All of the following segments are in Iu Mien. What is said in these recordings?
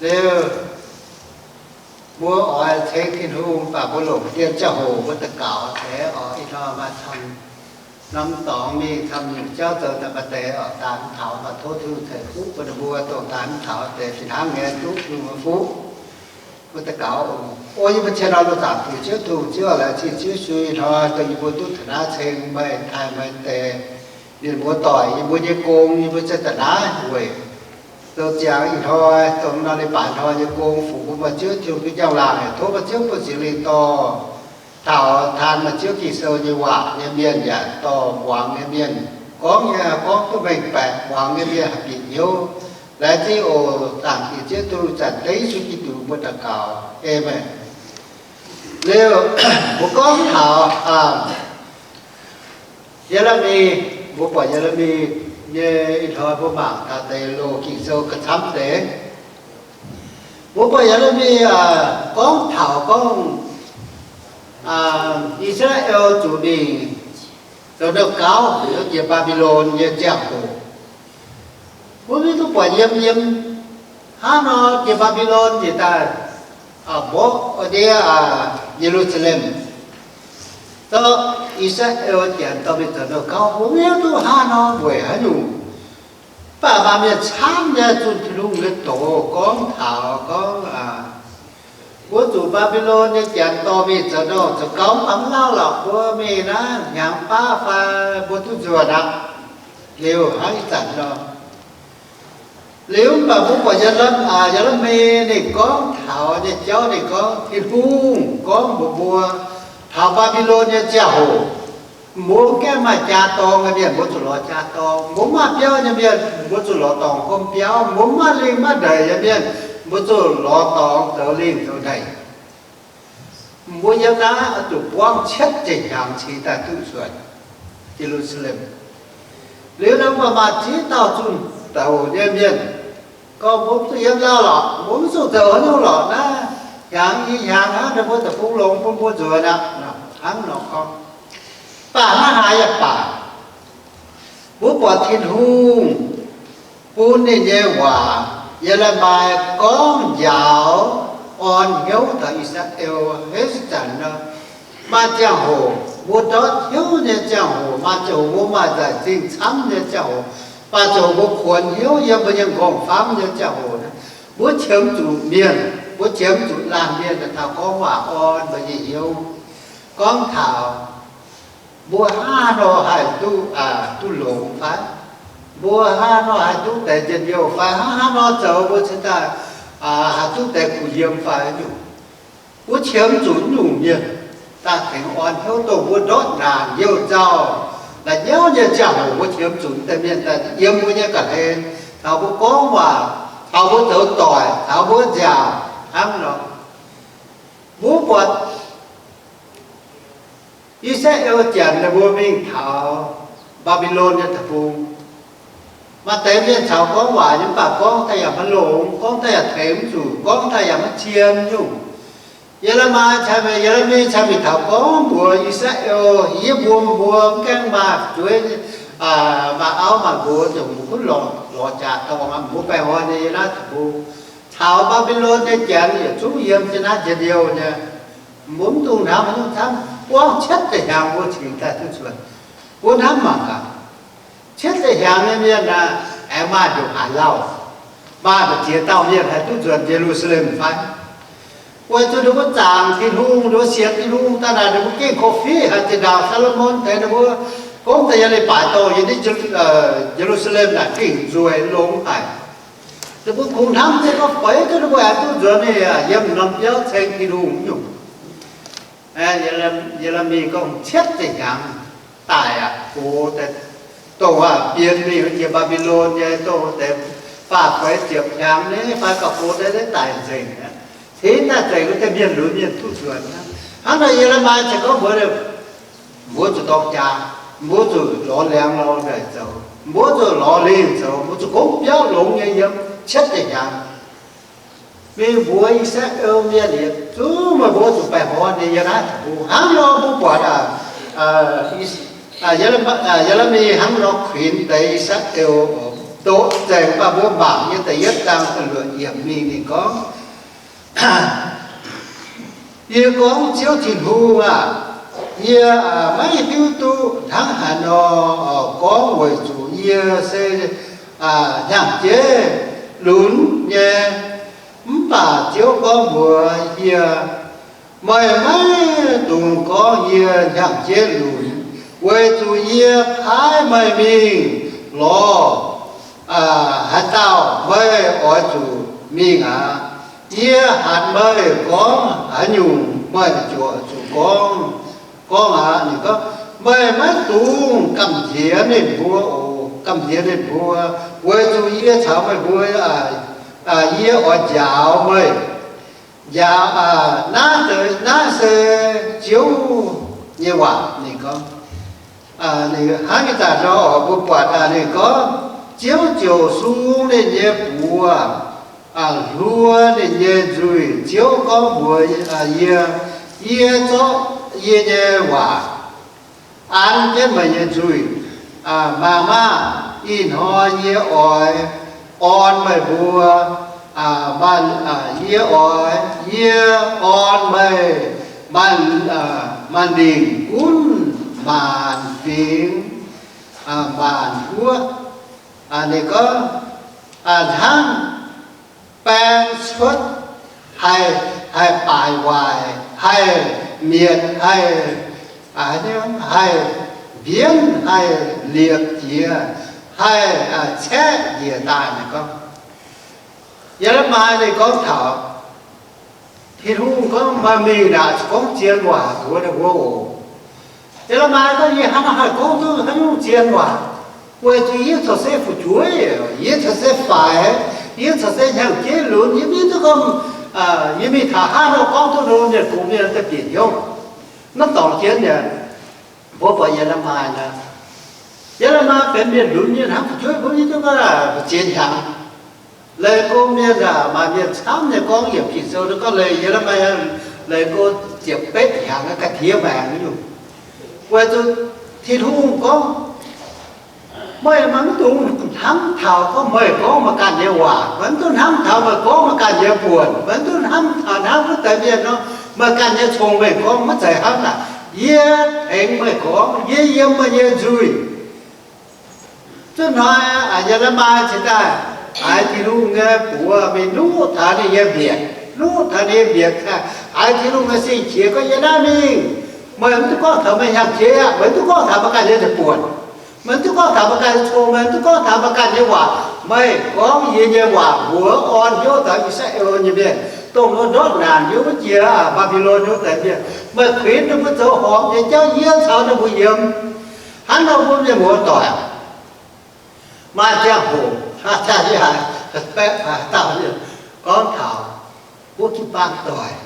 Liuz, mbuo oix ceng Tin-Hungh, mv baac mbuo longc dien ziangh hoc mbuo daux gaux deix oc. Ih hnoi maaih camv norm dorngx mingh camv nyungc jauv zoux daaih maaih deix oc, daaih mv taux, mv baac tov Tin-Hungh ceix fuqv bun ninh mbuo, dongh daaih mv taux deix fih hnangv nyei duqv Tin-Hungh nyei fuqv. Mbuo daux gaux oc. O yie mbuo cien nor, lungh zaangc Diex Ziouv Tin-Hungh, Ziouv laengz zingh Ziouv Yesu ih hnoi dongh yie mbuo duqv taux naaiv ceng meih, taaih meih deix mienh muoz-doic, yie mbuo nyei gong yie mbuo cingx daaih naaiv weic zoux ziangx ih hnoi, dongh nor leiz-baaix hnoi nyei gong, fungx mbuo maaih Ziouv Tin-Hungh duqv njang-laangc, tov maaih Ziouv bun Singx Lingh dorh taux taan maaih Ziouv Ging-Sou nyei waac nyei mienh yaac dorh muangx nyei mienh, gorngv nyei gorngv duqv mengh baeqc, muangx nyei mienh haih bieqc hnyouv. Laengz zingh oc. Zaangc Diex Ziouv Tin-Hungh, zanc dengv Yesu Giduc mbuo daux gaux. Aamen. Liuz, mbuo gorngv taux Ye^le^mi, mbuo buatc Ye^le^mi nyei ih hnoi mbuo mangc taux deix loz Ging-Sou gauh camv deix. Mbuo buatc Ye^le^mi gorngv taux gorngv I^saa^laa^en zuqc mingh zoux nouh gauv heuc jiex Mbaa^mbi^lon nyei ziangh hoc, mbuo maiv duqv buatc yiem, yiem hnangv nor jiex Mbaa^mbi^lon njiec daaih mborqv wuov ndiev Ye^lu^saa^lem, zorqv I^saa^laa^en Janx dorh mingh zoux nouh gauv, mbuo maiv hiuv duqv hnangv nor weic haaix nyungc. Mv baac maaih mienh camv nyei zunh Tin-Hungh nyei doz gorngv taux gorngv, mbuo zuqc Mbaa^mbi^lon nyei Janx dorh mingh zoux nouh zoux gauv mv baac mv lauh lorqc, mbuo mingh naaiv hnyangx baav fai mbuo duqv nzuonx aqv. Liuz hnangv ih zanc nor, liuz mv baac mbuo buatc Ye^le^mi ninh gorngv taux nyei jauv, ninh gorngv Tin-Hungh gorngv mbuox mbuo, taux Mbaa^mbi^lon nyei ziangh hoc, mbuo mv gaengh maaih jaa dorng nyei mienh, mbuo zuqc lorz jaa dorng. Mbuo mv maaih biauv nyei mienh, mbuo zuqc lorz dorngc gomh biauv. Mbuo mv maaih lingh maiv ndeic nyei mienh, mbuo zuqc lorz dorngx zoux lingh zoux ndeic. Mbuo yiem naaiv oix zuqc buangv cietv ziepc hnyangx cingx daaih duqv nzuonx Ye^lu^saa^lem. Liuz nor mv baac maaih ziex dauh zunh doz nyei mienh gorngv, mbuo mv zuqc yiem lauh lorqc, mbuo mv zuqc zoux haaix nyungc lorqc. Naaiv hnyangx i hnyangx hnangv, ninh mbuo deic-bung longx bun mbuo nzuonx aqv. Hnangv nor gorngv, mv baac hnangv haaix yaac baac, mbuo buatc Tin-Hungh bun ninh nyei waac, Ye^le^mi, gorngv njaaux orn hnyouv taux I^saa^laa^en. Heuc zanc nor, maaih ziangh hoc mbuo ndortv hnyouv nyei ziangh hoc, maaih ziangh hoc mbuo maaih nzaic zingh camv nyei ziangh hoc, maaih ziangh hoc mbuo kuonx hnyouv yiem mbuo nyei nqorngv-famv nyei ziangh hoc, mbuo qiemx zuqc mienh, mbuo qiemx zuqc laanh mienh daaih taux gorngv waac orn mbuo nyei hnyouv, gorngv taux mbuo hnangv haaix nor haih duqv, duqv longx fai? Mbuo hnangv haaix nor haih duqv deix njien-youh fai? Hnangv haaix nor zoux mbuo cingx daaih haih duqv deix kuh yiem fai? Nyungc, mbuo qiemx zuqc nyungc mienh daaih tengx orn hnyouv, dongh mbuo ndortv naanc youh nzauh la'nyauv nyei ziangh hoc, mbuo qiemx zuqc deix mienh daaih yiem mbuo nyei ga'hlen, caux mbuo gorngv waac, caux mbuo zoux doic, caux mbuo nziaauc hnangv nor. Mbuo buatc I^saa^laa^en Janx ninh mbuo mingh taux Mbaa^mbi^lon nyei deic-bung, maaih deix mienh caux gorngv waac nyei, mv baac gorngv daaih yaac maiv longx, gorngv daaih yaac tengx mv zuqc, gorngv daaih yaac maiv zien nyungc. Ye^le^mi cai, Ye^le^mi cai mingh taux gorngv mbuox I^saa^laa^en, yie mbuox mbuo, mv gaengh maaih fu'jueiv, maaih auv maaih nqox, dongh mbuo gunv lorz jaax dorngh aqv. Mbuo baengh orn nyei yiem naaiv deic-bung, caux Mbaa^mbi^lon nyei Janx yietc zungv yiem jienv naaiv njien-youh nyei. Mbuo mv dungx hnamv haaix nyungc camv, buangv cietv ziepc hnyangx mbuo cingx daaih duqv nzuonx. Mbuo hnamv mangc gaax, cietv ziepc hnyangx nyei mienh aeqv, maaih nduqc haaix lauh, maaih nduqc ziex dauh mienh haih duqv nzuonx Ye^lu^saa^lem fai? Weic zuqc ninh mbuo zaangc Tin-Hungh, ninh mbuo sienx Tin-Hungh daaih naaic, ninh mbuo gengh korv-fiqv haic. Zinh ndaangc Saa^lo^morn deix ninh mbuo gorngv daaih yiem leiz-baaix dorh yiem naaiv Ye^lu^saa^lem naaic gengh nzueic longx haic. Ninh mbuo kungx hnamv jienv gorngv feix duqv ninh mbuo aengx duqv nzuonx mingh yiem norm biauv ceng Tin-Hungh nyungc. Ye^le^mi gorngv cietv ziepc hnyangx daic aqv, gox deix, dongh aac bienx mingh jiex Mbaa^mbi^lon nyei, dongh deix faah feix ziepc hnyangx nyei fai gauh gox deix daic nzengc aqv. Cingx daaih nzengc wuov deix mienh lunx mienh duqv nzuonx aqv. Hnangv nor Ye^le^mi ziouc gorngv mbuox ninh, mbuo zuqc dorng jaax, mbuo zuqc lorz liangx lorz ndeic zoux, mbuo zuqc lorz lingh zoux, mbuo zuqc gomv biauv longx nyei yiem cietv ziepc hnyangx. Mingh mbuox I^saa^laa^en mienh yietc zungv meih mbuo zuqc baengh orn nyei yiem naaiv deic-bung. Hnangv nor mbuo buatc Ye^le^mi hnangv nor kuinx deix I^saa^laa^en oc. doqc nzengc baac mbuo mangc nyei da'yietv zaang da'luoqc yiemc mingh ninh gorngv, Yie gorngv, Ziouv Tin-Hungh aah! Yie maiv hiuv duqv hnangv haaix nor gorngv, weic zuqc yie se hnyangx-jeiv lunx nyei. Mv baac Ziouv gorngv mbuox yie, Meih maiv dungx gorngv yie hnyangx-jeiv lunx, weic zuqc yie paaiv meih mingh lorz haaix dauh meih oix zuqc mingh aqv. Yie hatc meih gorngv haaix nyungc, meih ziouc zuqc gorngv. Gorngv aqv, ninh gorngv, Meih maiv dungx gamh nziex ninh mbuo oc. Gamh nziex ninh mbuo, weic zuqc yie caux meih mbuo, yie oix njaaux meih. Njaaux, naaiv, naaiv se Ziouv nyei waac. Ninh gorngv, ninh hnangv nyei zanc nor, mbuo buatc ninh gorngv, Ziouv ziouc sung ninh nyei buoz, hluo ninh nyei nzuih. Ziouv gorngv mbuox yie, Yie zorqv yie nyei waac an jienv meih nyei nzuih. Mangc maah! Ih hnoi yie oix orn meih mbuo, yie oix, yie orn meih maaih lingc gunv maanc fingx, maanc guoqv. Ninh gorngv, hnangv baeng cuotv haih, haih baaic waaic, haih mietc, haih, haih mbienv, haih liepc jiex, haih caeqv njiec daaih. Ninh gorngv, Ye^le^mi ninh gorngv taux Tin-Hungh gorngv, Meih mingh naaic gorngv zien waac mbuox ninh mbuo oc. Ye^le^mi gorngv, Yie hnangv haih gorngv duqv haaix nyungc zien waac, weic zuqc yie corc se fu'jueiv, yie corc se faix, yie corc se hnyangx-jeiv lunx, yie mv hiuv duqv gorngv yie mingh taux haaix nor gorngv duqv ninh mbuo mienh gox mienh daaih bieqc hnyouv. Naaiv dorngx jienv nyei, mbuo buatc Ye^le^mi naaic, Ye^le^mi benx mienh lunx mienh hnangv fu'jueiv, mbuo mv hiuv duqv gorngv ziex hnyangx. Leiz go mienh aac, maaih mienh camv nyei gorngv yietc Ging-Sou gorngv leiz Ye^le^mi leiz go ziepc betv hnyangx ga'ndiev maengx nyungc. Weic zuqc Tin-Hungh gorngv, Meih maiv dungx hnamv taux gorngv meih gorngv meih ganh nyei waac. Meih maiv dungx hnamv taux meih gorngv meih ganh nyei buonc. Meih maiv dungx hnamv taux hnangv wuov deix mienh nor, meih ganh nyei cong-mengh gorngv, maiv zeiz hnangv naaic. Yie tengx meih gorngv, yie yiem meih nyei nzuih. Zuov hnoi, Ye^le^mi cingx daaih haiz Tin-Hungh nyei buoz mingh nuqv taux ninh nyei mbietc, nuqv taux ninh nyei mbietc, haiz Tin-Hungh nyei sing-qiex gorngv, Yiem naaiv mingh, meih maiv dungx gorngv taux meih hnyangx-jeiv aqv. Meih maiv dungx gorngv taux meih ganh nyei buonc. Meih maiv dungx gorngv taux meih ganh nyei cong. Meih maiv dungx gorngv taux meih ganh nyei waac. Meih gorngv yie nyei waac mbuox orn hnyouv taux I^saa^laa^en nyei mienh, dongh mbuo ndortv naanc nyei wuov jiex Mbaa^mbi^lon wuov deix mienh. Meih kuinx ninh mbuo zoux horpc nyei jauv, yie caux ninh mbuo yiem. Hnangv nor mbuo mienh muoz-doic, maaih ziangh hoc, haaix dauh mienh gorngv taux wuov jiu-baang doic,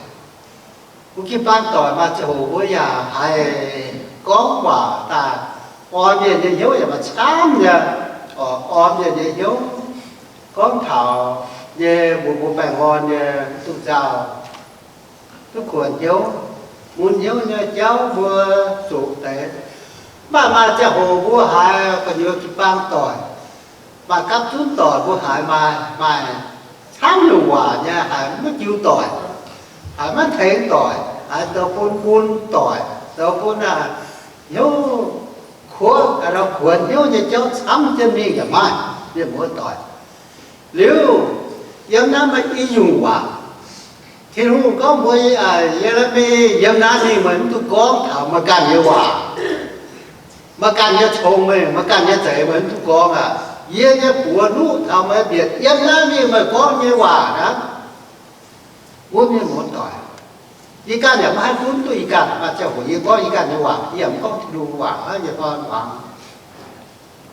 wuov jiu-baang doic maaih ziangh hoc mbuo yaac haiz gorngv waac daaih, orn mienh nyei hnyouv yaac maaih camv nyei, orn mienh nyei hnyouv. Gorngv taux nyei mbuo, mbuo baengh orn nyei duqv nzauh, duqv kuonx hnyouv, mun hnyouv nyei jauv mbuo zuqc deix. Mv baac maaih ziangh hoc mbuo haiz gu'nyuoz jiu-baang doic, maaih gapv zunv doic mbuo haiz maaih, maaih camv nyungc waac nyei, haiz maiv jiu doic, haiz maiv tengx doic, haiz zoux bun mun doic, zoux bun hnyouv kuov, kuonx hnyouv nyei jauv camv jienv mingh yaac maaih, mienh muoz-doic. Liuz, yiem naaiv maaih i nyungc waac. Tin-Hungh gorngv mbuox Ye^le^mi, Yiem naaiv mingh meih mv dungx gorngv taux meih ganh nyei waac. Meih ganh nyei cong-mengh, meih ganh nyei zeix meih mv dungx gorngv aqv. Yie nyei buoz nuqv taux meih mbietc. Yiem naaiv mingh meih gorngv nyei waac aqv. Wuov mienh muoz-doic, yie ganh yaac maiv haih gunv duqv yie ganh. Maaih ziangh hoc yie gorngv yie ganh nyei waac, yie yaac mv gorngv Tin-Hungh waac, yie gorngv muangx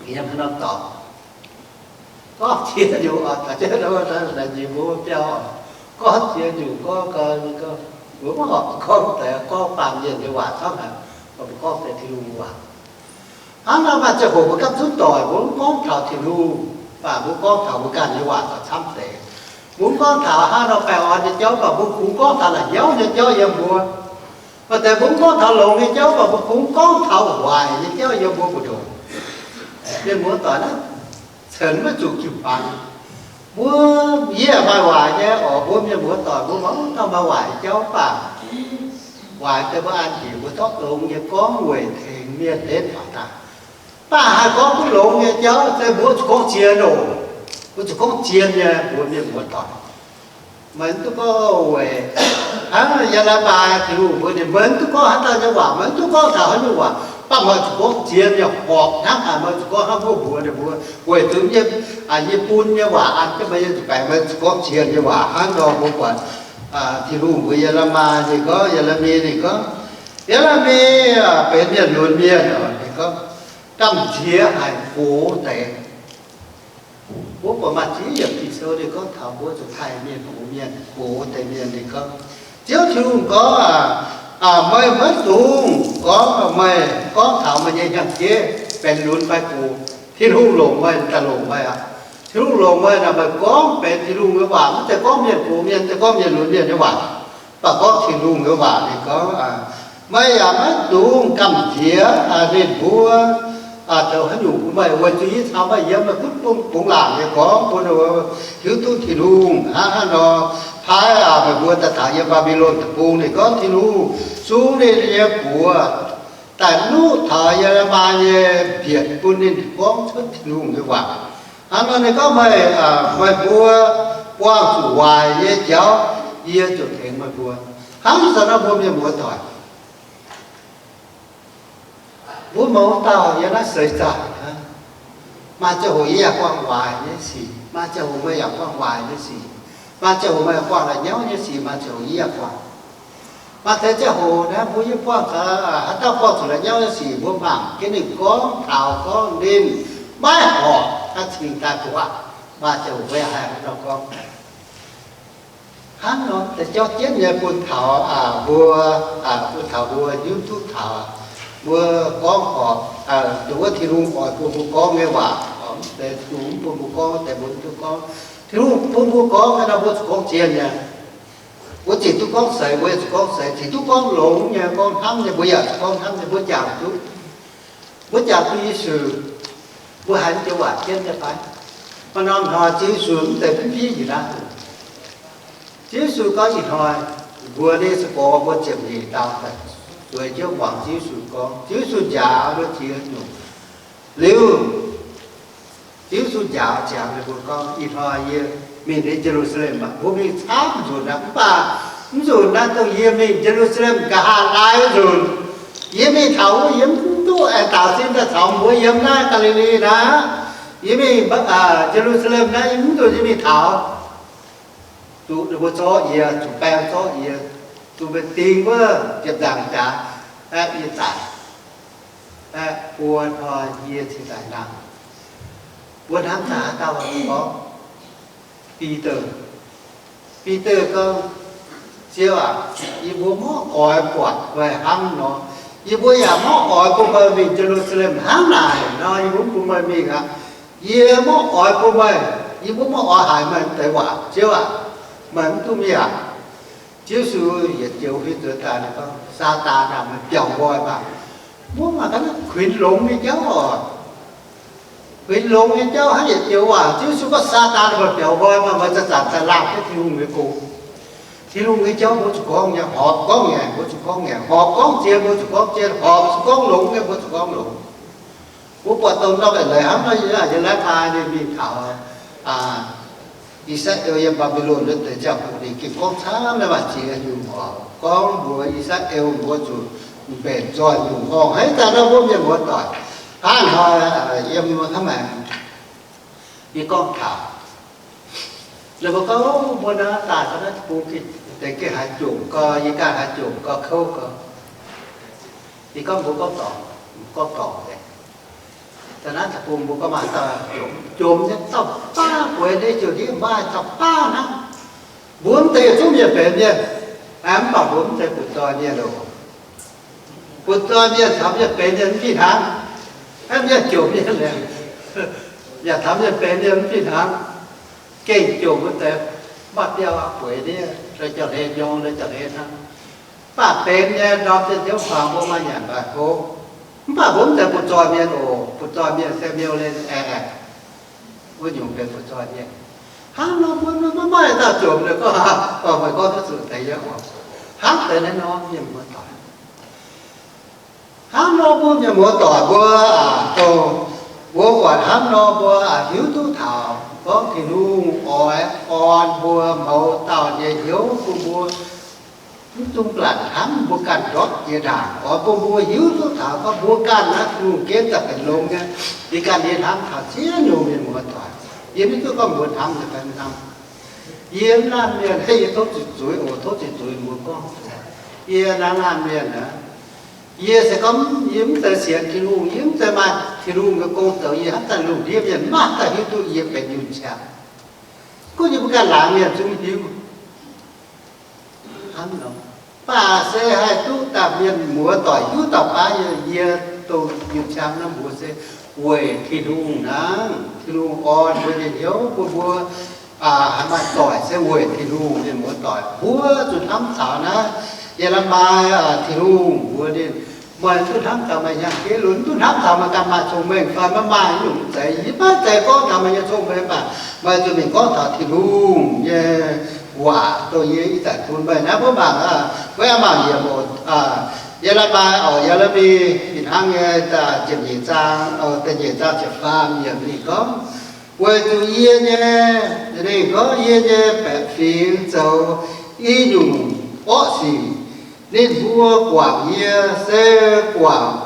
yiem haaix norm dorngx. Gorngv ziex nyungc, gorngv ziex nyungc, gorngv, mbuo maiv horpc gorngv deix, gorngv baamh mienh nyei waac camv haic, mbuo gorngv deix Tin-Hungh nyei waac. Hnangv nor maaih ziangh hoc mbuo gapv zunv doic, mbuo mv gorngv taux Tin-Hungh, mv baac mbuo gorngv taux mbuo ganh nyei waac gauh camv deix. Mbuo mv gorngv taux hnangv nor baengh orn nyei jauv, mv baac mbuo kungx gorngv taux la'nyauv nyei jauv yiem mbuo. Maaih deix mbuo mv gorngv taux longx nyei jauv, mv baac mbuo kungx gorngv taux waaic nyei jauv yiem mbuo mbu'ndongx. Mienh muoz-doic aah, Cen maiv zuqc jiu-baang. Mbuo, yie maaih waaic nyei oc, mbuo mienh muoz-doic mbuo mangc gaax maaih waaic nyei jauv mv baac waaic deix mbuo an njiec mbuo zorqv longx nyei gorngv weic tengx mienh ndenv faaux daaih. Mv baac haih gorngv duqv longx nyei jauv se mbuo zuqc gorngv zien oc. Mbuo zuqc gorngv zien nyei, mbuo mienh muoz-doic. Meih mv duqv gorngv weic hnangv Ye^le^mi^yaa, Tin-Hungh mbuox ninh, meih mv duqv gorngv haaix dauh nyei waac, meih mv duqv gorngv taux haaix nyungc waac, mv baac meih zuqc gorngv zien nyei, horpc hnangv haaix meih zuqc gorngv hnangv mbuo mbuox ninh mbuo, weic zuqc yie, yie bun nyei waac an jienv meih nyei nzuih baengc, meih zuqc gorngv zien nyei waac hnangv nor mbuo buatc Tin-Hungh mbuox Ye^le^mi ninh gorngv, Ye^le^mi ninh gorngv, Ye^le^mi benx mienh lunx mienh, ninh gorngv, gamh nziex haic gox deix. Mbuo buatc maaih ziex yiemc Ging-Sou ninh gorngv taux mbuo zuqc taaih mienh gox mienh, gox deix mienh. Ninh gorngv, Ziouv Tin-Hungh gorngv, meih maiv dungx gorngv meih gorngv taux meih nyei hnyangx-jeiv benx lunx fai gox. Tin-Hungh longc meih daaih longc meih aqv. Tin-Hungh longc meih naaic meih gorngv benx Tin-Hungh nyei waac, maiv zeiz gorngv mienh gox mienh, maiv zeiz gorngv mienh lunx mienh nyei waac, mv baac gorngv Tin-Hungh nyei waac. Ninh gorngv, meih yaac maiv dungx gamh nziex ninh mbuo zoux haaix nyungc bun meih, weic zuqc yie caux meih yiem, meih gunv bungx laangc nyei gorngv bun hiuv duqv Tin-Hungh hnangv haaix nor paaiv meih mbuo daaih taux yiem Mbaa^mbi^lon Deic-Bung. Ninh gorngv Tin-Hungh sung ninh nyei buoz daaih nuqv taux Ye^le^mi nyei mbietc bun ninh gorngv cuotv Tin-Hungh nyei waac. Hnangv nor ninh gorngv, meih, meih mbuo buangh zuqc waaic nyei jauv, yie ziouc tengx meih mbuo. Hnangv ih zanc nor mbuo mienh muoz-doic, mbuo mouz dauh yiem naaiv seix zaangc hnangv, maaih ziangh hoc yie yaac buangh waaic nyei sic, maaih ziangh hoc meih yaac buangh waaic nyei sic, maaih ziangh hoc meih yaac buangh la'nyauv nyei sic, maaih ziangh hoc yie yaac buangh. Maaih deix ziangh hoc naaiv mbuo yie buangh, haaix dauh buangh zuqc la'nyauv nyei sic, mbuo mangc jienv ninh gorngv taux gorngv ninh maiv horpc ganh cingx daaih gu'nguaaic. Maaih ziangh hoc mbuo yaac haih hnangv nor gorngv. Hnangv nor deix jauv jienv nyei bun taux mbuo, bun taux mbuo hiuv duqv taux mbuo gorngv horpc, dongh wuov Tin-Hungh oix bun mbuo gorngv nyei waac, mv zeiz Tin-Hungh mv bun mbuo gorngv, deix mbuo mv duqv gorngv. Tin-Hungh bun mbuo gorngv nyei nor mbuo zuqc gorngv zien nyei. Mbuo zingc duqv gorngv seix, mbuo yaac zuqc gorngv seix. Zingc duqv gorngv longx nyei, gorngv hnamv nyei, mbuo yaac zuqc gorngv hnamv nyei. Mbuo jangx duqv, mbuo jangx duqv Yesu, mbuo haiz joux waac jienv nyei fai? Maaih norm hnoi Ziouv Yesu mv zeiz fiev fiev njiec naaiv. Ziouv Yesu gorngv ih hnoi mbuo nyei se gorx mbuo ziepc nyeic dauh daaih zueiz jienv muangx Ziouv Yesu gorngv. Ziouv Yesu njaaux mbuo ziex nyungc. Liuz, Ziouv Yesu njaaux ziangx ninh mbuo gorngv, ih hnoi yie mingh Ye^lu^saa^lem aqv. Mbuo mingh camv nzunc aqv. Mv baac mv nzunc naaiv dongh yie mingh Ye^lu^saa^lem nqa'haav laai wuov nzunc, yie mingh taux wuov yie mv duqv aengx daaux sin daaih caux mbuo yiem naaiv Gaa^li^li naaiv. Yie mingh Ye^lu^saa^lem naaiv, yie mv nzunc yie mingh taux. Zuqc ninh mbuo zorqv yie, zuqc baeng zorqv yie, zuqc mbuo ding wuov ziepc nzaangc jaax, aeqv, yie daic. Aeqv, buo hnoi yie cingx daaih nangh. Mbuo hnamv taux haaix dauh gorngv? Bide. Bide gorngv, Ziouv aac, yie mbuo maiv oix buatc meih hnangv nor. Yie mbuo yaac maiv oix bun meih mingh Ye^lu^saa^lem hnangv naaic nor, yie mbuo mv bun meih mingh aqv. Yie maiv oix bun meih, yie mbuo maiv oix haiz meih deix waac, Ziouv aac, meih mv duqv mingh aqv. Ziouv Yesu yietc joux huin nzuonx daaih, ninh gorngv, Saadaan aac, meih biaux nqoi maah! Mbuo mangc gaax naaiv kuinx longx nyei jauv oc. Kuinx longx nyei jauv hnangv yietc joux waac. Ziouv Yesu gorngv, Saadaan, meih biaux nqoi maah! Meih zanc-zanc daaih laangh jienv Tin-Hungh nyei gong. Tin-Hungh nyei jauv mbuo zuqc gorngv nyei, horpc gorngv ngaengc mbuo zuqc gorngv ngaengc, horpc gorngv zien mbuo zuqc gorngv zien, horpc zuqc gorngv longx nyei mbuo zuqc gorngv longx. Mbuo buatc dongh nor maiv leiz hnangv nor, yie, yie laengz maaih ninh mingh taux I^saa^laa^en yiem Mbaa^mbi^lon wuov deix ziangh hoc, ninh gengh gorngv camv naaiv maaih ziex nyungc oc. Gorngv mbuox I^saa^laa^en mbuo zuqc mbenc nzoih nyungc horngh. Hnangv ih zanc nor mbuo mienh muoz-doic, hnangv hnoi yiem hnangv naaic, yie gorngv taux, ninh mbuo gorngv, mbuo naaiv daaih taux naaiv deic-bung, deix gengh haiz jomc gau, yie ganh haiz jomc gau, kouv gau. Yie gorngv mbuo gorngv dorngc, gorngv dorngc deix. Da'naaiv deic-bung mbuo gorngv maaih dauh jomc, jomc nyei dauh baav bueix ndiev ziouc ndiev maaih dauh baav hnangv. Mbuo mv deix yietc zungv mienh benx mienh, mv baac mbuo mv zeiz butv-zoih mienh oc. Butv-zoih mienh caux mienh benx mienh mv fih hnangv. Aeqv, mienh jomc mienh, yaac caux mienh benx mienh mv fih hnangv. Gengh jomc wuov deix maaih biauv bueix ndiev, la'jangx hlen nyorng, la'jangx hlen hnangv. Mv baac benx nyei ndorm zienh jienv faaux mbuo maaih nyanc maaih hopv. Mv baac mbuo mv zeiz butv-zoih mienh oc. Butv-zoih mienh se miuc-len aengx aengx. Wuov nyungc benx fu'zoih mienh. Hnangv nor mbuo maiv maaih dauh jomc ninh gorngv, meih gorngv duqv zuqc deix yie oc. Hnangv deix naaiv nor mienh muoz-doic. Hnangv nor mbuo mienh muoz-doic mbuo, dongh mbuo buatc hnangv nor mbuo hiuv duqv taux gorngv Tin-Hungh oix orn mbuo mouz dauh nyei hnyouv bun mbuo mv dungx blatc hnamv mbuo ganh ndortv jiex ndaangc. Oix bun mbuo hiuv duqv taux gorngv mbuo ganh naaiv Tin-Hungh ginv daaih benx longx nyei. Yie ganh yie hnamv taux ziex nyungc mienh muoz-doic. Yie mv hiuv duqv gorngv mbuo hnamv nyei fai mv hnamv. Yie mv laanh mienh, yie tov zuqc zuiz oc, tov zuqc zuiz mbuo gorngv. Yie naaiv laanh mienh aqv, yie se gorngv yie mv zeiz sienx Tin-Hungh, yie mv zeiz maaih Tin-Hungh nyei gong zoux, yie hnamv daaih lungh ndiev mienh maiv daaih hiuv duqv yie benx nyungc qangx. Gunv yie mbuo ganh laangz mienh zungv hiuv. Hnangv nor, mv baac se haih duqv daaih mienh muoz-doic hiuv dauh baav yie, yie dongh nyungc qangx naaiv mbuox se weic Tin-Hungh hnangv. Tin-Hungh orn mbuo nyei hnyouv bun mbuo haih maaih doic se weic Tin-Hungh. Mienh muoz-doic, mbuo zuqc hnamv taux naaiv, yie lamh maaih Tin-Hungh mbuox ninh, meih duqv hnamv taux meih hnyangx-jeiv lunx, duqv hnamv taux meih ganh maaih cong-mengh fai maiv maaih nyungc zeiz. Yie maiv zeiz gorngv taux meih nyei cong-mengh, mv baac meih zuqc mingh gorngv taux Tin-Hungh nyei waac dongh yie ih zanc bun meih naaiv. Mbuo mangc, mbuo aengx mangc yiem oc, yie lamh maaih oc, yie lamh maaih fih hnangv nyei, ziepc nyeic zaang, da'nyeic zaang ziepc faam yiemc ninh gorngv, weic zuqc yie nyei, ninh gorngv yie nyei baeqc fingx zoux i nyungc orqv sic, ninh mbuo guangc yie se guangc,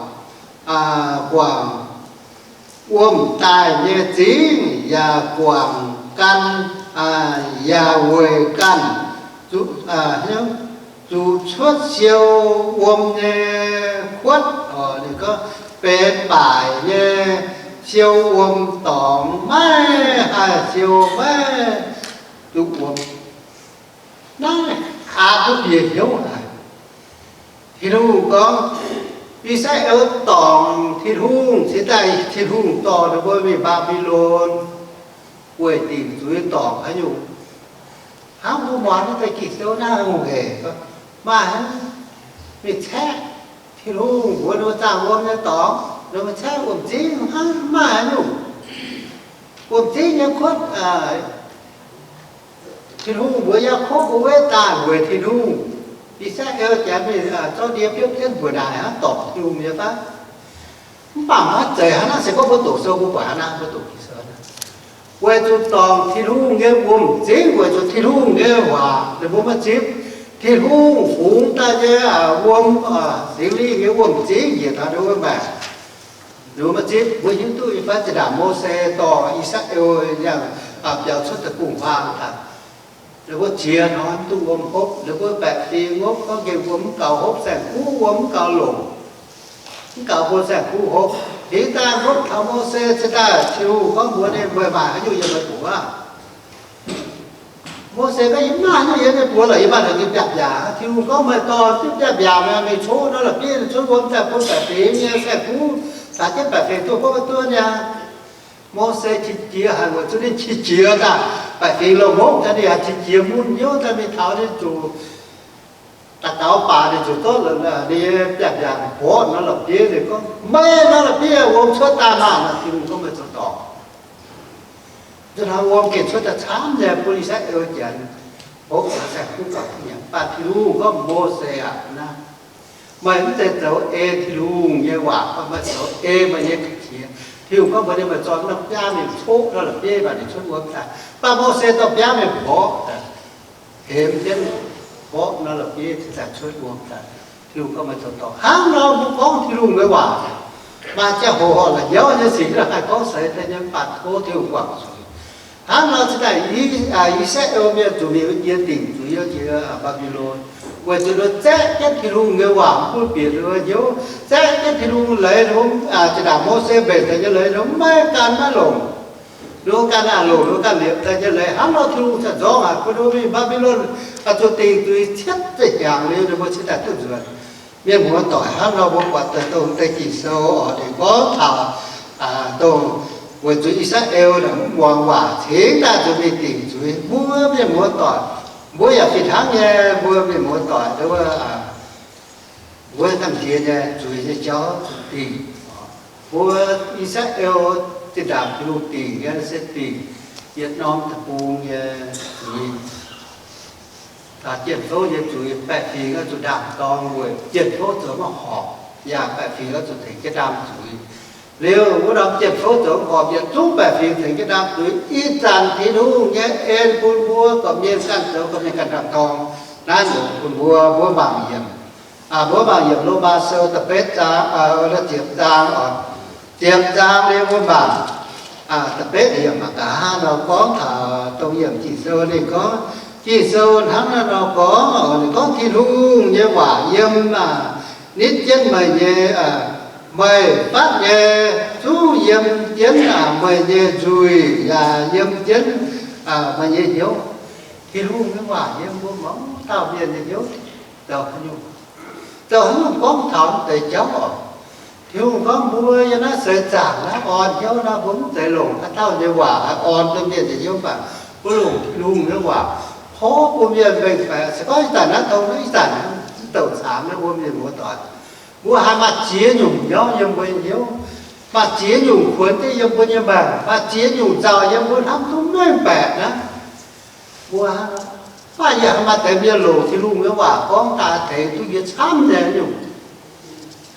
guangc wuom-daaih nyei zingv yaac guangc gan, yaac weic ganh zuqc cuotv siou wuom nyei kuotv, benx baaic nyei siou wuom dorngx, maiv haih siou, maiv duqv wuom. Naaiv aqc duqv bieqc hnyouv haic. Tin-Hungh gorngv, I^saa^laa^en dorngc Tin-Hungh, cingx daaih Tin-Hungh dorh ninh mbuo mingh Mbaa^mbi^lon, weic dingc zuiz dorngc haaix nyungc. Hnangv mbuo muangx naaiv deix Ging-Sou naaiv hungh hec, maaih mingh caeqv Tin-Hungh mbuox ninh mbuo zaangh wuom nyei dorngx, ninh mbuo caeqv wuom-zingv hnangv, maaih haaix nyungc. Wuom-zingv nyei kuotv, Tin-Hungh mbuox Yaakopv mbuo weiv daaih weic Tin-Hungh, I^saa^laa^en Janx mingh zorqv ndie biopv jienv mbuoqc naaic hnangv dorngc Tin-Hungh nyei fai? Mv baac maiv zeiz hnangv naaiv, se gorngv mbuo doqc sou mbuo buatc hnangv naaiv, mbuo doqc Ging-Sou naaiv, weic zuqc dorngc Tin-Hungh nyei wuom-zingv, weic zuqc Tin-Hungh nyei waac ninh mbuo maiv zipv. Tin-Hungh fungx daaih nyei wuom, Singx Lingh nyei wuom-zingv njiec taux ninh mbuo maengc, ninh mbuo maiv zipv. Mbuo hiuv duqv nyei fai? Zinh ndaangc Mose dorh I^saa^laa^en yangh biaux cuotv deic-bung-huaang daaih, ninh mbuo ziex hnoi mv duqv wuom hopv, ninh mbuo baeqc fingx hopv, gorngv nqemh wuom mv gaux hopv, saeng-kuv wuom mv gaux longc, mv gaux mbuo saeng-kuv hopv. Cingx daaih hopv taux Mose cingx daaih, Tin-Hungh gorngv mbuox ninh, meih maaih haaix nyungc yiem meih buoz? Mose gorngv, yie mv maaih haaix nyungc yiem yie buoz lorqc, yie maaih haaix nyungc biaav-mbiaac? Tin-Hungh gorngv, meih dorh biaav-mbiaac mingh coqv nor la'bieiv, cuotv wuom daaih bun baeqc fingx nyei saeng-kuv, taux jienv baeqc fingx duqv hopv duqv niaa. Mose qiex jiez haic, weic zuqc ninh qiex jiez daaih, baeqc fingx longc hopv daaih, ninh yaac qiex jiez mun hnyouv daaih mingh taux ninh zuqc daux gaux baac ninh zuqc zorqv ninh nyei biaav-mbiaac mborqv nor la'bieiv. Ninh gorngv, meih nor la'bieiv wuom cuotv daaih maah! Nor Tin-Hungh gorngv, meih zoux dorngc. Nzunc hnoi wuom gengh cuotv daaih camv nyei bun I^saa^laa^en Janx hopv, saeng-kuv gaux duqv nyanc. Mv baac Tin-Hungh gorngv, Mose aac, naaiv meih mv zeiz zoux ei Tin-Hungh nyei waac, meih zoux ei meih nyei ga'qiex. Tin-Hungh gorngv mbuox ninh, meih zorqv norm biaav mingh coqv nor la'bieiv, mv baac ninh cuotv wuom daaih. Mv baac Mose dorh biaav mingh mborqv daaih, hemx jienv mborqv nor la'bieiv cingx daaih cuotv wuom daaih. Tin-Hungh gorngv, meih zoux dorngc. Hnangv nor mbuo gorngv Tin-Hungh nyei waac, maaih ziangh hoc horpc la'nyauv nyei sic, haih gorngv seix deix nyei, mv baac tov Tin-Hungh guangc zuiz. Hnangv nor cingx daaih I^saa^laa^en mienh zuqc mingh jiex dingc zuiz, jiex Mbaa^mbi^lon, weic zuqc ninh zaeqv jienv Tin-Hungh nyei waac, mv bun bieqc ninh mbuo hnyouv, zaeqv jienv Tin-Hungh leiz, ninh mbuo, zinh ndaangc Mose mbenc deix nyei leiz, ninh mbuo maiv gan maiv longc. Ninh mbuo ganh aac longc ninh mbuo ganh liepc daaih nyei leiz. Hnangv nor Tin-Hungh ziouc nzorng haic bun ninh mbuo mingh Mbaa^mbi^lon, zuqc dingc zuiz cietv zinh hnyangx liuz, ninh mbuo cingx daaih duqv nzuonx. Mienh muoz-doic, hnangv nor mbuo buatc daaih dongh deix Ging-Sou oc, ninh gorngv taux dongh weic zuqc I^saa^laa^en mv muangx waac cingx daaih zuqc mingh dingc zuiz. Mbuo mienh muoz-doic, mbuo yaac fih hnangv nyei, mbuo mienh muoz-doic, mbuo gamh nziex nyei zuiz nyei jauv zuqc dingc. Mbuo I^saa^laa^en Zinh ndaangc Tin-Hungh dingc nyei se dingc yietc norm deic-bung nyei zuiz. Taux jien-fouv nyei zuiz, baeqc fingx oix zuqc ndaangc dorng weic jien-fouv zoux maiv horpc, yaac baeqc fingx oix zuqc tengx jienv ndaam zuiz. Liuz wuov norm jien-fouv zoux horpc, yietc zungv baeqc fingx tengx jienv ndaam zuiz. Ih zanc Tin-Hungh nyei en bun mbuo gorqv-mienh ganh zoux, gorqv-mienh ganh ndaam dorng. Naaiv longx bun mbuo, mbuo mangc yiemc. Mbuo mangc yiemc Lomaa Sou da'betv zaang, ziepc zaang oc. Ziepc zaang liuz mbuo mangc da'betv yiemc aqv. Nqa'haav nor gorngv taux dongh yiemc Ging-Sou ninh gorngv, Ging-Sou hnangv naaiv nor gorngv, ninh gorngv, Tin-Hungh nyei waac yiem nitv jienv meih nyei, meih fatv nyei, zungv yiem jienv meih nyei nzuih, yaac yiem jienv meih nyei hnyouv. Tin-Hungh nyei waac yiem mbuo mouz dauh mienh nyei hnyouv zoux haaix nyungc, zoux haaix nyungc gorngv taux deix jauv oc. Tin-Hungh gorngv mbuo yiem naaiv seix zaangc naaiv orn hnyouv naaiv, mbuo mv zeiz longc haaix dauh nyei waac haih orn duqv mienh nyei hnyouv, mv baac mbuo longc Tin-Hungh nyei waac porv bun mienh mengh baeqc. Se gorngv ih zanc naaiv tong naaiv ih zanc naaiv douc caangx naaiv mbuo mienh muoz-doic, mbuo haiz maaih ziex nyungc hnyouv yiem mbuo nyei hnyouv, maaih ziex nyungc kuonx jienv yiem mbuo nyei maengc, maaih ziex nyungc nzauh yiem mbuo hnamv duqv mengh baeqc naaiv, mbuo hnangv nor. Mv baac yie haiz maaih deix mienh longc Tin-Hungh nyei waac gorngv daaih tengx duqv yie camv nyei nyungc.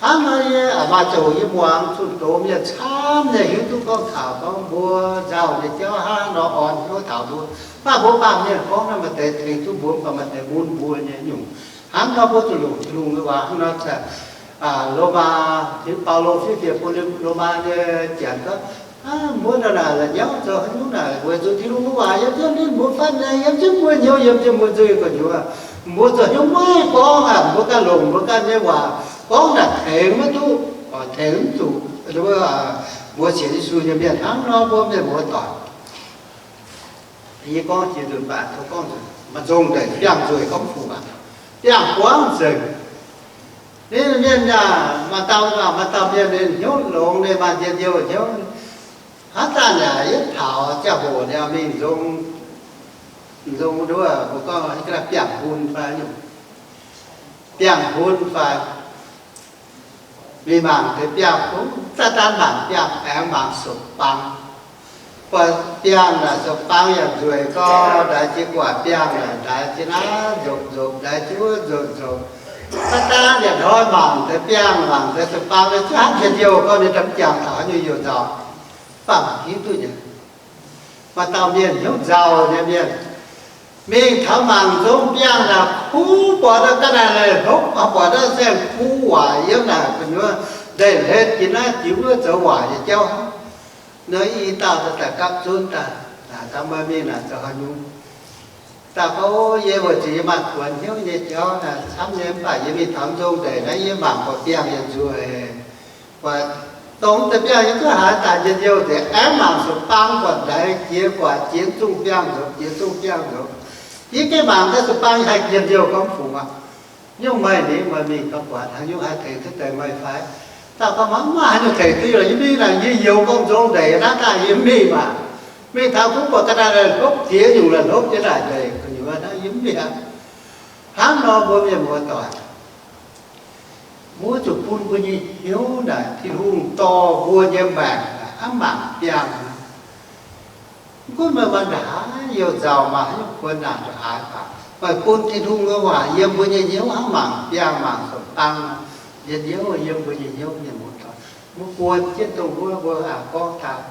Hnangv nor yie aqc maaih ziangh hoc yie muangx zunh doz mienh camv nyei hiuv duqv gorngv taux gorngv mbuo nzauh nyei jauv hnangv nor orn hnyouv taux mbuo. Mv baac mbuo baamh mienh gorngv naaiv maaih deix tengx duqv mbuo, mv baac maaih deix mun mbuo nyei nyungc. Hnangv nor mbuo zuqc longc Tin-Hungh nyei waac hnangv nor. Lomaa, Baulo fiev fienx bun Lomaa nyei janx gorngv, mbuo ndongc naaic la'nyauv zoux haaix nyungc naaic, weic zuqc Tin-Hungh nyei waac yiem jienv ninh mbuo fatv nyei, yiem jienv mbuo hnyouv, yiem jienv mbuo nzuih gu'nyuoz. Mbuo zoux haaix nyungc maiv gorngv aqv, mbuo ganh longc mbuo ganh nyei waac gorngv naaic tengx maiv duqv, tengx mv zuqc mbuo sienx Yesu nyei mienh. Hnangv nor mbuo mienh muoz-doic, yie gorngv jiex nzunc baac tov gorngv nzunc, maaih nzong ndeic biangh nzueic gorngv fungc aqv, biangh buangv nzengc. Ninh mienh yaac maaih dauh, maaih dauh mienh ninh hnyouv longx, ninh maaih njien-youh hnyouv. Haaix zanc yaac yietv taux ziangh hoc ninh mingh nzong, nzong nduov mbuo gorngv biangh hun fai, biangh hun fai, mingh mangc deix biangh, mv daan mangc biangh, aengx mangc sopc-bang. Buatc biangh naaic sopc-bang yaac nzueic gau, ndaix jiex gu'nguaaic biangh naaic, ndaix jiex naaiv nzopc nzopc, ndaix jiex wuov nzopc nzopc. Daav daav yietc hnoi mangc deix biangh, mangc deix sopc-bang, ninh ziouc hnangv njien-youh gau, ninh mv jangx taux haaix nyungc youh nzauh, mv baac mv hiuv duqv nyei. Maaih dauh mienh hnyouv nzauh nyei mienh, mingh taux mangc nzong biangh naaic, kuv buatc ga'naaiv leiz hlopv, buatc naaiv saeng-kuv waaic yiem naaic gu'nyuoz, ndeic hlen jiex naaiv jiex wuov zoux waaic nyei jauv. Nor i dauh daaih gapv zunv daaih, Naaic, meih mingh naaic zoux haaix nyungc? Dauh gorngv, Yie weic zuqc yie maaih kuonx hnyouv nyei jauv naaic camv nyei, mv baac yie mingh taux nzong ndeic naaiv yie mangc buatc biangh yaac nzueic. Buatc dongh deix biangh yie duqv haiz daaih njien-youh nzengc, aengx mangc sopc-bang buatc ndaix jiex gu'nguaaic jiex zungh biangh nzopc, jiex zungh biangh nzopc. Yie gengh mangc daaih sopc-bang yie haih njien-youh gorngv fungc aqv. Nyungc meih ni, meih mingh gauh buatc haaix nyungc haih tengx duqv deix meih fai? Dauh gorngv, Maiv maaih haaix nyungc tengx duqv yie lorqc. Yie mingh naaic yie youx gorngv nzong ndeic naaiv daaih yie mv mingh maah. Mingh taux kuv buatc ga'naaiv leiz hlopv jiex nyungc, leiz hlopv jienv naaic ndeic gu'nyuoz naaiv yie mv mingh aqv. Hnangv nor mbuo mienh muoz-doic, mbuo zuqc bun mbuo nyei hnyouv naaic Tin-Hungh dorh mbuo nyei maengc naaic hnangv mangc biangh. Mv gunv meih maaih nqa'haav youh nzauh, maaih haaix nyungc kuonx naanc nqa'haav baac, meih bun Tin-Hungh nyei waac yiem mbuo nyei hnyouv hnangv mangc biangh mangc sopc-bang, njien-youh yiem mbuo nyei hnyouv. Mienh muoz-doic, mbuo buonc jienv dongh wuov mbuo gorngv taux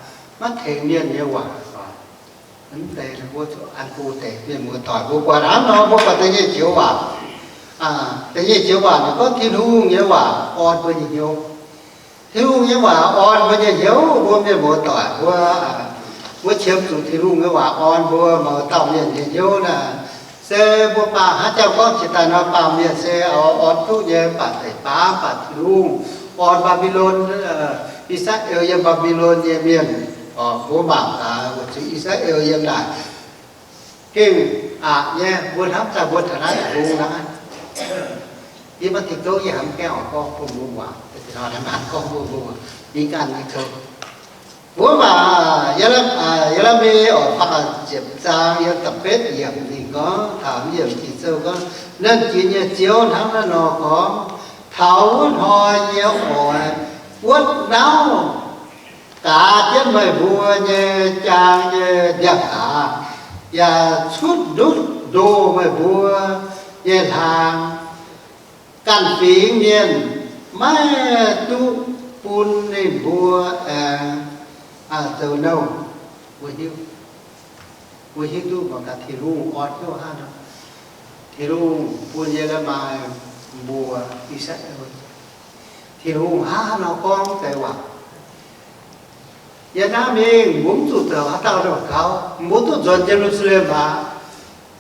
maiv tengx mienh nyei waac oc. Mv deix mbuo zuqc an go deix. Mienh muoz-doic, mbuo buatc hnangv nor, mbuo buatc da'nyeic joux waac, da'nyeic joux waac ninh gorngv Tin-Hungh nyei waac orn mbuo nyei hnyouv. Tin-Hungh nyei waac orn mbuo nyei hnyouv. Mbuo mienh muoz-doic, mbuo, mbuo qiemx zuqc Tin-Hungh nyei waac orn mbuo mouz dauh mienh nyei hnyouv naaic, se mbuo baamh, hnangv jangx gorngv jiex daaih nor, baamh mienh se oix orn duqv nyei, mv baac deix baav, mv baac Tin-Hungh orn Mbaa^mbi^lon, I^saa^laa^en yiem Mbaa^mbi^lon nyei mienh. Mbuo mangc gaax, weic zuqc I^saa^laa^en yiem naaic gengh aqc nyei. Mbuo hnamv daaih mbuo taux naaiv deic-bung naaiv, yie maiv dingh gouv, yie hnamv gaengh oix gorngv bun mbuo muangx, gorngv bun mbuo muangx, yie ganh nyei gouv. Mbuo mangc Ye^le^mi, Ye^le^mi oix faah ziepc zaang yiem da'betv yiemc, ninh gorngv taux mv yiemc Ging-Sou gorngv, Nernh Jiex nyei Ziouv hnangv naaiv nor gorngv, Taux wuov hnoi yie oix wuotv nauv gaax jienv meih mbuo nyei jaang nyei ndiangx-gaaz, yaac cutv ndutv ndoh meih mbuo nyei hlaang. Ganh fingx mienh maiv duqv bun ninh mbuo aengx zoux nouh. Mbuo hiuv, mbuo hiuv duqv mangc gaax Tin-Hungh orn hnyouv hnangv nor. Tin-Hungh bun Ye^le^mi mbuox I^saa^laa^en, Tin-Hungh hnangv nor gorngv deix waac, yie naaiv mingh mbuo mv zuqc zoux haaix dauh ndongc gaux, mbuo duqv nzuonx Ye^lu^saa^lem aqv.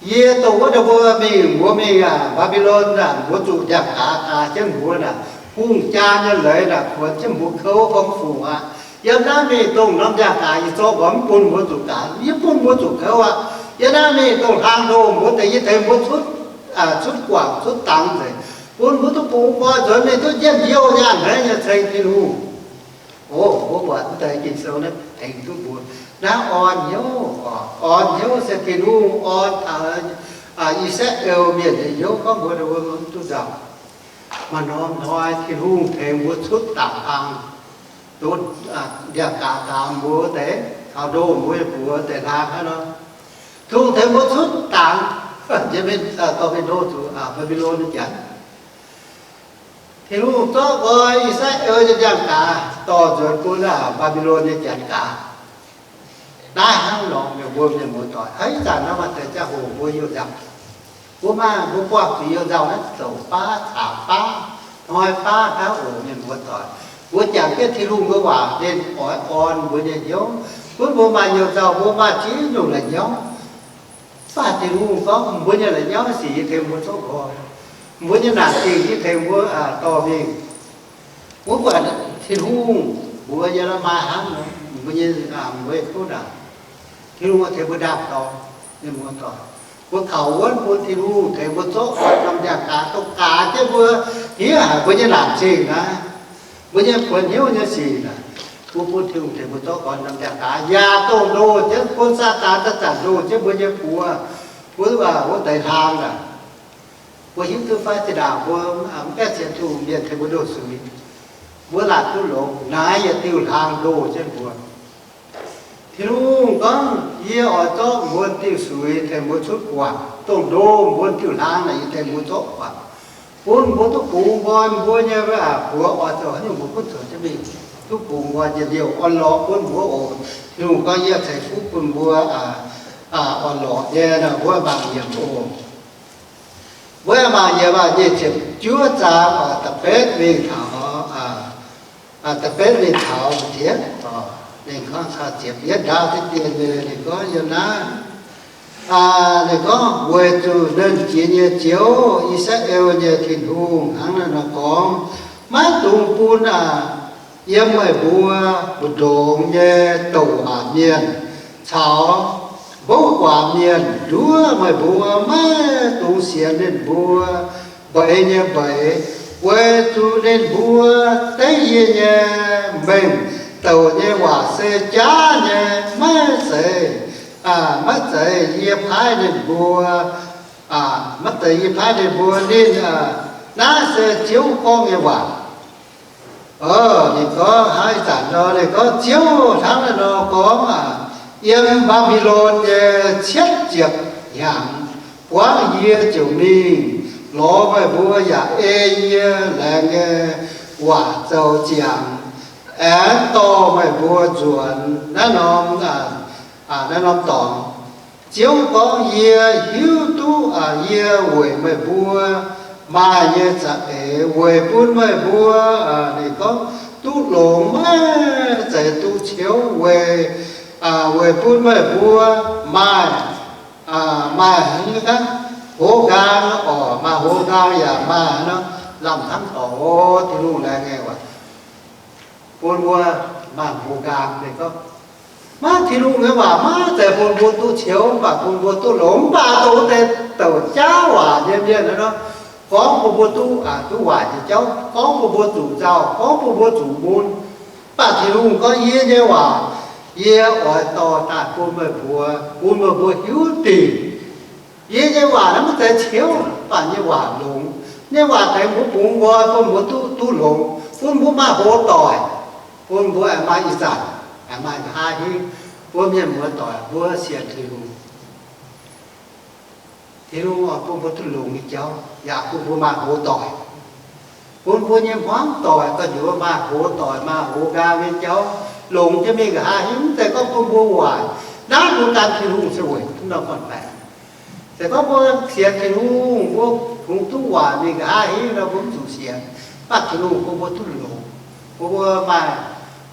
Yie dongh wuov ndau mbuo mingh, mbuo mingh aqv, Mbaa^mbi^lon aac, mbuo zuqc ndiangx-gaaz gaax jienv mbuo naaic, hungh jaa nyei leiz naaic kuonx jienv mbuo kouv gorngv fungc aqv. Yiem naaiv mingh dongh norm ndiangx-gaaz yie zorqv nqoi mv bun mbuo zuqc gaax, yie bun mbuo zuqc kouv aqv. Yiem naaiv mingh dongh hlang ndoh mbuo deix, yie tengx mbuo cutv, cutv guangc cutv dangx nzengc, bun mbuo duqv bungx nqoi nzuonx mingh duqv njien-youh nyaanh hneiv nyei ceng Tin-Hungh. O, mbuo buatc mv deix Ging-Sou naaiv tengx duqv mbuo naaiv orn hnyouv, orn hnyouv se Tin-Hungh orn taux I^saa^laa^en mienh nyei hnyouv gorngv mbuo mv duqv nzauh. Maaih norm hnoi Tin-Hungh tengx mbuo cutv dangc hlang, dongh ndiangx-gaaz gaax mbuo deix, taux ndoh mbuo nyei buoz deix hlang hnangv nor, Tin-Hungh tengx mbuo cutv dangx, dorh mingh ndoh zuqc Mbaa^mbi^lon nyei janx. Tin-Hungh zorqv nqoi I^saa^laa^en nyei ndiangx-gaaz dorh nzuonx bun Mbaa^mbi^lon nyei janx gaax. Naaiv hnangv nor, mienh mbuo, mienh muoz-doic, hnangv ih zanc nor maaih deix ziangh hoc mbuo youh nzauh. Mbuo maaih, mbuo buangh zuqc youh nzauh naaiv zoux baav caux baav, hnoi baav hnangv oc, mienh muoz-doic. Mbuo jangx jienv Tin-Hungh nyei waac, ninh oix orn mbuo nyei hnyouv, gunv mbuo maaih youh nzauh, mbuo maaih ziex nyungc la'nyauv. Mv baac Tin-Hungh gorngv, mbuo nyei la'nyauv sic yie tengx mbuo zorqv nqoi, mbuo nyei naanc zingh yie tengx mbuo dorh mingh. Mbuo buatc Tin-Hungh mbuox Ye^le^mi hnangv nor, mbuo nyei, mbuo nyei kuv naanc, Tin-Hungh tengx mbuo ndaam-dorng, mienh muoz-doic. Mbuo kaux wuonv bun Tin-Hungh tengx mbuo zorqv norm ndiangx-gaaz dongh gaax jienv mbuo, hniev haic mbuo nyei naanc zingh naaiv, mbuo nyei buonc hnyouv nyei sic naaic, mbuo bun Tin-Hungh tengx mbuo zorqv nqoi norm ndiangx-gaaz, yaac dongh ndoh jienv bun Saadaan zanc-zanc ndoh jienv mbuo nyei buoz, wuov, wuov deix hlang naaic. Mbuo hiuv duqv fai zinh ndaangc mbuo mv gaengh sienx Tin-Hungh, mienh tengx mbuo ndoh suiv, mbuo laatc duqv longx, naaiv yietc diuh hlang ndoh jienv mbuo. Tin-Hungh gorngv, yie oix zorqv mbuo diuh suiv tengx mbuo cutv guangc, dongh ndoh mbuo diuh hlang naaic yie tengx mbuo zorqv guangc, bun mbuo duqv bungx nqoi mbuo nyei buoz oix zoux haaix nyungc mbuo gunv zoux jienv mingh, duqv bungx nqoi njien-youh orn-lorqc bun mbuo oc. Tin-Hungh gorngv, yie ceix fuqv bun mbuo orn-lorqc nyei. Mbuo mangc yiem oc. Mbuo mangc yiem nyic ziepc juov zaang da'betv mingh taux, da'betv mingh taux da'ziepc, ninh gorngv caux ziepc yietv ndaauv deix dien nyei, ninh gorngv yiem naaiv, ninh gorngv, weic zuqc Nernh Jiex nyei Ziouv, I^saa^laa^en nyei Tin-Hungh hnangv naaiv nor gorngv, maiv dungx bun yiem meih mbuo mbu'ndongx nyei douc waac mienh caux mbouv guaax mienh nduov meih mbuo, maiv dungx sienx ninh mbuo mbeix nyei mbeix, weic zuqc ninh mbuo deiv yie nyei mengh douc nyei waac se jaav nyei, maiv zeiz, maiv zeiz yie paaiv ninh mbuo, maiv zeiz yie paaiv ninh mbuo. Ninh, naaiv se Ziouv gorngv nyei waac. Ninh gorngv hnangv ih zanc nor, ninh gorngv, Ziouv hnangv naaiv nor gorngv, yiem Mbaa^mbi^lon nyei cietv ziepc hnyangx, buangv yie ziouc mingh lorz meih mbuo yaac ei yie laengz nyei waac zoux ziangx, aengx dorh meih mbuo nzuonx naaiv norm, naaiv norm dorngx. Ziouv gorngv, yie hiuv duqv yie weic meih mbuo maaih nyei za'eix weic bun meih mbuo, ninh gorngv, duqv longx, maiv zeiz duqv ciouv, weic, weic bun meih mbuo maaih, maaih hnangv hnangv hoz nqaang oc, maaih hoz nqaang yaac maaih hnangv lamh hnamv dorngx. Tin-Hungh laengz nyei waac bun mbuo maaih hoz nqaang. Ninh gorngv, maiv, Tin-Hungh nyei waac maiv zeiz bun mbuo duqv ciouv, mv baac bun mbuo duqv longx. Mv baac dongh wuov deix douc jaav waac nyei mienh nor, gorngv bun mbuo duqv, duqv waaic nyei jauv, gorngv bun mbuo zuqc nzauh, gorngv bun mbuo zuqc mun. Mv baac Tin-Hungh gorngv, yie nyei waac, yie oix dorh daaih bun meih mbuo, bun meih mbuo hiuv dingc. Yie nyei waac naaiv maiv zeiz ciouv, mv baac nyei waac longx. Nyei waac tengx mbuo bungx nqoi bun mbuo duqv, duqv longx, bun mbuo maaih hoz doic, bun mbuo aengx maaih ih zanc. maaih nqa'haav hingv. Mbuo mienh muoz-doic mbuo sienx Tin-Hungh, Tin-Hungh oix bun mbuo duqv longx nyei jauv, yaac bun mbuo maaih hoz doic, bun mbuo nyei hmuangv doic gu'nyuoz maaih hoz doic, maaih hoz nqaang nyei jauv, longx jienv mingh nqa'haav hingv. Mv zeiz gorngv bun mbuo waaic, naaiv mbuo gan Tin-Hungh se weic norm gorn-baengx. Se gorngv mbuo sienx Tin-Hungh, mbuo kungx duqv waaic mingh nqa'haav hingv nor, mbuo mv zuqc sienx. Mv baac Tin-Hungh bun mbuo duqv longx, bun mbuo maaih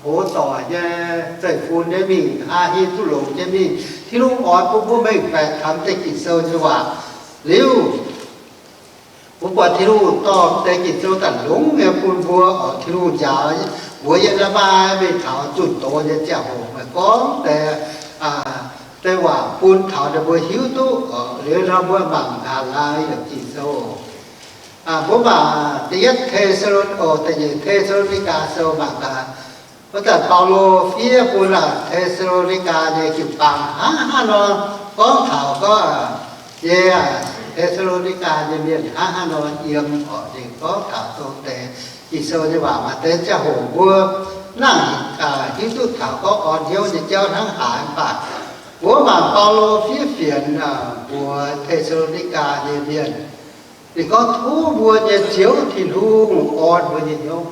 hoz doic nyei zeiv-fun nyei mingh nqa'haav hingv duqv longx nyei mingh. Tin-Hungh oix bun mbuo mengh baeqc taux deix Ging-Sou nyei waac liuz, mbuo buatc Tin-Hungh dorh deix Ging-Sou daaih longx nyei bun mbuo oc. Tin-Hungh njaaux mbuo yiem naaiv maaih mingh taux zunh doz nyei ziangh hoc, meih gorngv deix, deix waac bun taux ninh mbuo hiuv duqv oc. Liuz nor mbuo mangc gaax laai yietc Ging-Sou. Mbuo mangc da'yietv Te^saa^lo, o, da'nyeic Te^saa^lo^ni^gaa Sou mangc gaax. Wuov zanc Baulo fiev bun aac Te^saa^lo^ni^gaa nyei jiu-baang hnangv haaix nor gorngv taux gorngv, nyei aac, Te^saa^lo^ni^gaa nyei mienh hnangv haaix nor yiem oc. Ninh gorngv taux dongh deix Ging-Sou nyei waac maaih deix ziangh hoc mbuo nangc hiuv duqv taux gorngv orn hnyouv nyei jauv hnangv haaix. Mv baac mbuo mangc Baulo fiev fienx mbuox Te^saa^lo^ni^gaa nyei mienh, ninh gorngv, tov mbuo nyei Ziouv Tin-Hungh orn mbuo nyei hnyouv.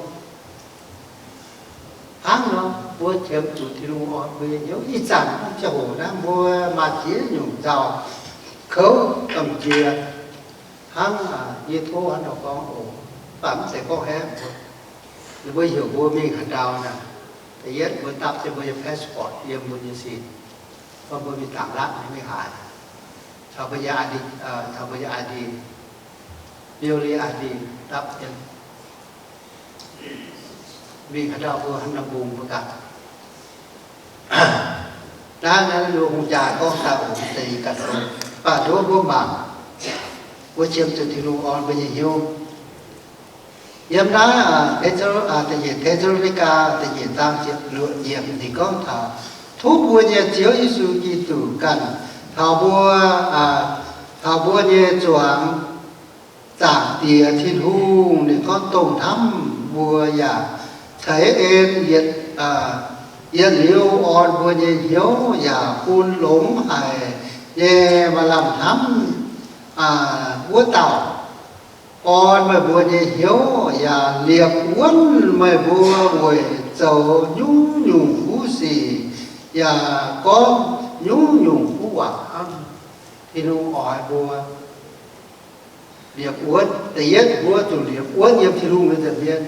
Hnangv nor mbuo qiemx zuqc Tin-Hungh orn mbuo nyei hnyouv. Ih zanc ziangh hoc naaiv mbuo maaih ziex nyungc nzauh kouv gamh nziex hnangv yie tov hnangv nor gorngv oc. Mv baac mv zeiz gorngv haeqv mbuo. Ninh mbuo heuc mbuo mingh haaix ndau naaic, da'yietv mbuo dapv jienv mbuo nyei passport yiem mbuo nyei sin, gorngv mbuo mingh Daa^latv nyei mingh haaix, caux mbuo nyei I D, caux mbuo nyei I D, mbiouh li I D dapv jienv mingh haaix ndau mbuo hnangv nor mbungh mbuo ganh. Naaiv, naaiv lo hungh jaa gorngv daaih oc, deix ganh sou, mv baac nduov mbuo mangc, mbuo qiemx zuqc Tin-Hungh orn mbuo nyei hnyouv. Yiem naaiv Te^saa, da'nyeic Te^saa^lo^ni^gaa da'nyeic zaang ziepc luoqc yiemc ninh gorngv taux, tov mbuo nyei Ziouv Yesu Giduc ganh taux mbuo, taux mbuo nyei zuangx Zaangc Diex Tin-Hungh, ninh gorngv dongh hnamv mbuo yaac ceix en yietc, yietc liuz orn mbuo nyei hnyouv yaac bun longx haic nyei maaih lamh hnamv wuov dauh orn meih mbuo nyei hnyouv yaac liepc wuonv meih mbuo weic zoux nyungc-nyungc kuv sic yaac gorngv nyungc-nyungc kuv waac hnangv. Tin-Hungh oix mbuo liepc wuonv. Da'yietv mbuo zuqc liepc wuonv yiem Tin-Hungh nyei nza'hmien,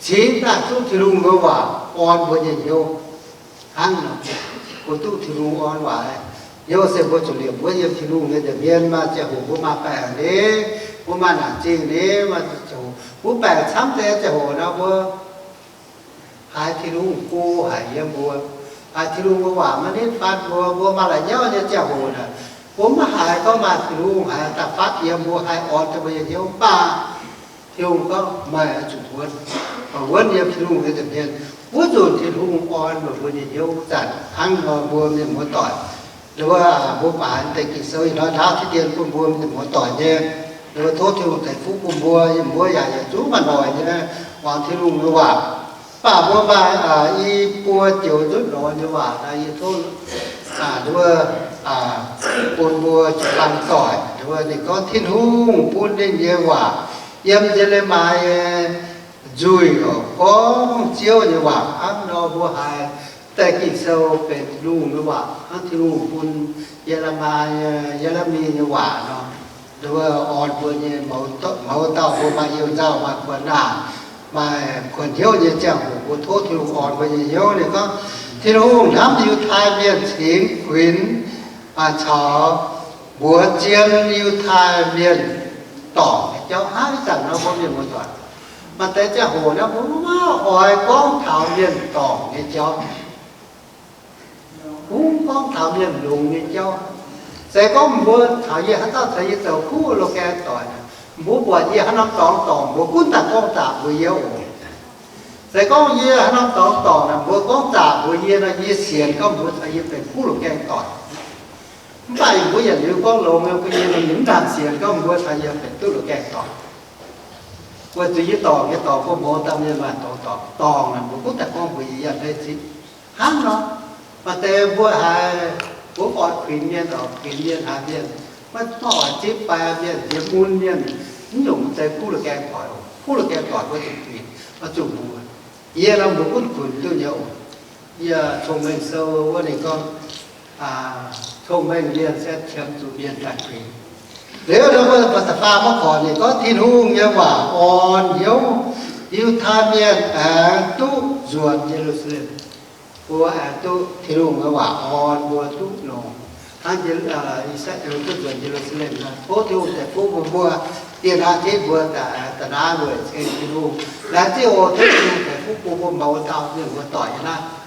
cingx daaih zuqv Tin-Hungh nyei waac orn mbuo nyei hnyouv. Hnangv nor, mbuo duqv Tin-Hungh orn waac hnyouv se mbuo zuqc liepc wuonv yiem Tin-Hungh nyei nza'hmien. Maaih ziangh hoc mbuo maaih baengc ni, mbuo maaih naanc zingh ni, maaih ziangh hoc mbuo baengc camv deix ziangh hoc nor, mbuo haiz Tin-Hungh go haic yiem mbuo, haiz Tin-Hungh nyei waac maiv nitv fatv mbuo, mbuo maaih la'nyauv nyei ziangh hoc naaic, mbuo maiv haiz gorngv maaih Tin-Hungh haiz daaih fatv yiem mbuo, haih orn daaih mbuo nyei hnyouv. Mv baac Tin-Hungh gorngv meih oix zuqc wuonv, oix wuonv yiem Tin-Hungh nyei nza'hmien, wuov nzunc Tin-Hungh orn meih mbuo nyei hnyouv wuov zanc. Hnangv nor mbuo mienh muoz-doic, mbuo, mbuo baaix deix Ging-Sou ih hnoi ndaauv tiv dien bun mbuo mienh muoz-doic nyei, mbuo tov Tin-Hungh ceix fuqv bun mbuo, yie mbuo yaac yietc zungv maaih noic nyei muangx Tin-Hungh nyei waac. Mv baac mbuo maaih i buo joux nzutv lorz nyei waac naaic, yie tov bun mbuo jiu baang doic. Ninh gorngv Tin-Hungh bun ninh nyei waac yiem Ye^le^mi nyei nzuih oc, gorngv Ziouv nyei waac hnangv nor. Mbuo haiz deix Ging-Sou benx Tin-Hungh nyei waac hnangv Tin-Hungh bun Ye^le^mi, Ye^le^mi nyei waac nor. Orn mbuo nyei mouz dauh, mbuo maaih you-nzauh, maaih kuonx naanc, maaih kuonx hnyouv nyei ziangh hoc, mbuo tov Tin-Hungh orn mbuo nyei hnyouv. Ninh gorngv, Tin-Hungh hnamv Yiutai Mienh cingx kuinx caux mbuox zien Yiutai Mienh dorngc nyei jauv. Hnangv ih zanc nor mbuo mienh muoz-doic, maaih deix ziangh hoc naaiv mbuo maiv oix gorngv taux mienh dorngc nyei jauv. Kungx gorngv taux mienh longx nyei jauv. Se gorngv mbuo caux yie haaix dauh caux yie zoux kuv loz-gaeng doic, mbuo buatc yie haaix norm dorngx dorngc, mbuo gunv daaih gorngv zaqc mbuox yie oc. Se gorngv yie haaix norm dorngx dorngc naaic, mbuo gorngv zaqc mbuox yie nor, yie sienx gorngv mbuo caux yie benx kuv loz-gaeng doic. Mv baac mbuo yietc liuz gorngv longx nyei bun yie nor, yie mv nangc sienx gorngv mbuo caux yie benx duqv loz-gaeng doic. Weic zuqc yie dorngc, yie dorngc bun mbuo dauh mienh maaih dorngx dorngc, dorngc naaic mbuo gunv daaih gorngv mbuox yie yaac leiz zipv hnangv nor. Maaih deix mbuo haiz mbuo oix kuinx mienh, oix kuinx mienh haiz mienh maiv, maiv oix zipv fai mienh nziex mun mienh, mv nyungc mv zeiz kuv la'gaeng doic. Kuv la'gaeng doic mbuo zuqc kuinx, oix zuqc mbuox. Yie nor mbuo gunv kuinx duqv nyei oc. Yie Cong-Mengh Sou wuov ninh gorngv, Cong-Mengh Mienh se qiemx zuqc mienh daaih kuinx. Liuz nor mbuo da'faam maiv korc ninh gorngv Tin-Hungh nyei waac orn hnyouv, Yiutai Mienh aengx duqv nzuonx Ye^lu^saa^lem. Mbuo aengx duqv Tin-Hungh nyei waac orn mbuo duqv longx. Hnangv I^saa^laa^en duqv nzuonx Ye^lu^saa^lem nor, tov Tin-Hungh ceix fuqv bun mbuo, dieh naaiv zipv mbuo da'naaiv weic ceng Tin-Hungh. Laengz zingh oc. Tov Tin-Hungh ceix fuqv bun mbuo mouz dauh mienh mbuo doic nyei naaiv.